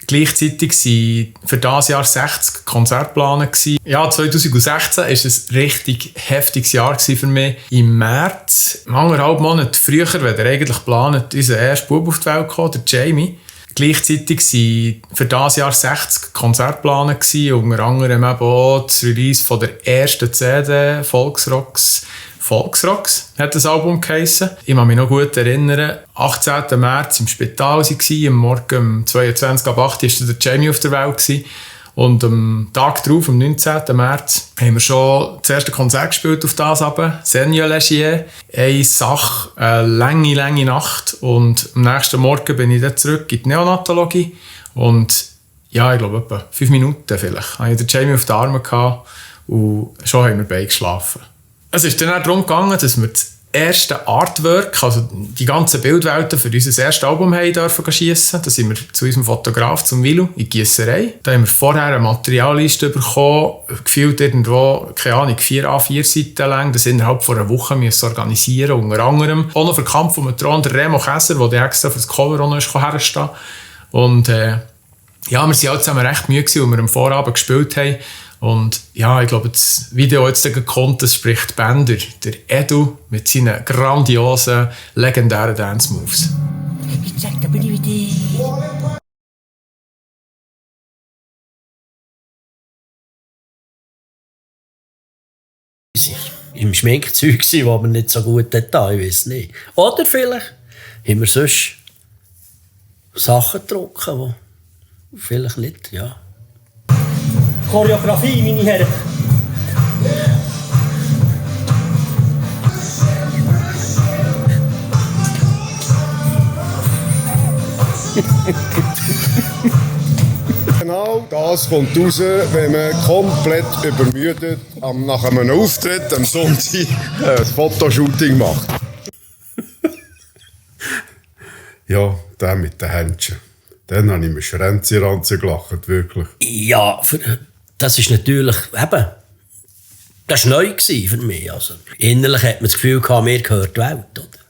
Gleichzeitig waren für dieses Jahr 60 Konzerte geplant. Ja, 2016 war ein richtig heftiges Jahr für mich. Im März, 1,5 Monate früher, wenn er eigentlich geplant, unser erster Bub auf die Welt kam, der Jamie. Gleichzeitig waren für dieses Jahr 60 Konzerte geplant, unter anderem eben auch das Release von der ersten CD, Volksrocks hat das Album geheissen. Ich kann mich noch gut erinnern, 18. März im Spital war, am Morgen um 22 ab 8 war der Jamie auf der Welt. Und am Tag darauf, am 19. März, haben wir schon das erste Konzert gespielt auf das runter. Seigneur Legier. Eine Sache, eine lange Nacht. Und am nächsten Morgen bin ich dann zurück in die Neonatologie. Und ja, ich glaube etwa 5 Minuten vielleicht, hatte ich den Jamie auf den Armen gehabt und schon haben wir beide geschlafen. Es ist dann auch darum gegangen, dass wir das erste Artwork, also die ganzen Bildwelten für unser erstes Album dürfen schiessen. Da sind wir zu unserem Fotograf, zum Willu, in die Giesserei. Da haben wir vorher eine Materialliste bekommen, gefühlt irgendwo, keine Ahnung, 4 A4-Seiten lang, das innerhalb von einer Woche organisieren, unter anderem. Auch noch für Kampf vom Thron, der Remo Käser, der extra für das Cover auch noch herstehen. Und ja, wir waren alle zusammen recht müde, als wir am Vorabend gespielt haben. Und ja, ich glaube, das Video jetzt kommt, das spricht Bänder. Der Edu mit seinen grandiosen, legendären Dance-Moves. Im Schminkzeug waren, wo wir nicht so gut hatten, ich weiß nicht. Oder vielleicht haben wir sonst Sachen getrunken, die vielleicht nicht, ja. Choreografie, meine Herren. Genau das kommt raus, wenn man komplett übermüdet nach einem Auftritt am Sonntag ein Fotoshooting macht. Ja, der mit den Händchen. Dann habe ich mir Schrenzi-Ranzi gelacht, wirklich. Ja, das ist natürlich, eben, das war neu für mich. Also, innerlich hat man das Gefühl gehabt, mir gehört die Welt, oder?